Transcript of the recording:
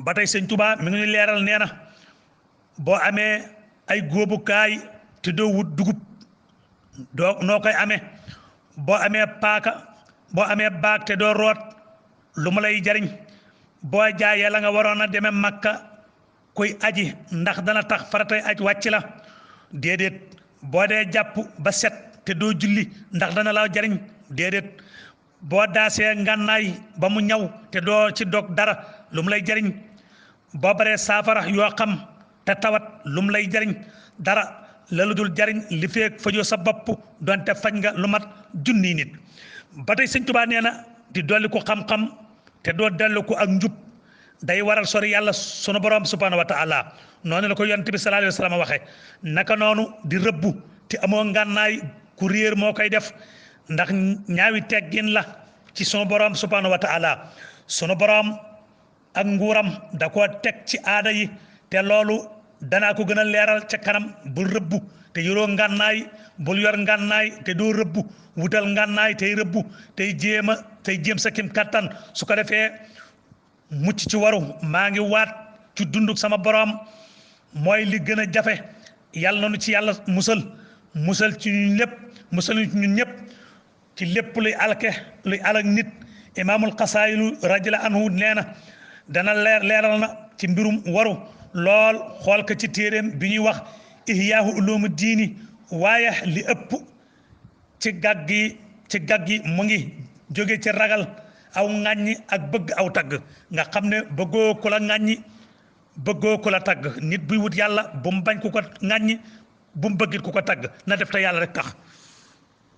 ba tey sëñ Tuubaa mi ngi leeral nee na boo amee ay góobukaay te doo wut dugub doo noo koy amee boo amee paaka boo amee baag te doo root lu mu lay jariñ boo jaayee la nga waroon a demee Makka kuy aji ndax dana tax faratay aj wàcc la déedéet boo dee jàpp ba set te doo julli ndax dana la jariñ déedéet boo daasee ngànnaay ba mu ñaw te doo ci dog dara lu mu lay jariñ boo baree saafara yoo xam te tawat lu mu lay jariñ dara la lu dul jariñ li feek fajoo sa bopp donte faj nga lu mat junni nit ba tey sëñ Tuubaa nee na di dolli ko xam-xam te doo dellu ko ak njub day waral sori yàlla sunu borom subhanahu wa taala noonu la ko yonent bi sallallahu alayhi wa sallam waxe naka noonu di rëbbu te amoo ngànnaay ku réer moo koy def ndax ñaawi teggin la ci sunu borom subhanahu wa taala sunu borom ak nguuram da koo teg ci aada yi te loolu danaa ko gën a leeral ca kanam bul rëbbu te yoroo ngànnaay bul yor ngànnaay te doo rëbbu wutal ngànnaay tey rëbbu tey jéem sa kim kattan su ko defee mucc ci waru maa ngi waat ci dunduk sama borom mooy li gën a jafe yàlla nanu ci yàlla musal ci ñun lépp musal ci ñun ñëpp ci lépp luy alak nit imaamul xasaayilu radiyallahu anhu nee na dana leeral na ci mbirum waru lool xool ko ci téeréem bi ñuy wax ihyaahu ulumu diini waaye li ëpp ci gàgg yi mu ngi jóge ci ragal aw ŋàññi ak bëgg aw tagg nga xam ne bëggoo ku la ŋàññi bëggoo ku la tagg nit buy wut yàlla bu mu bañ ku ko ŋàññi bu mu bëggit ku ko tagg na def te yàlla rek tax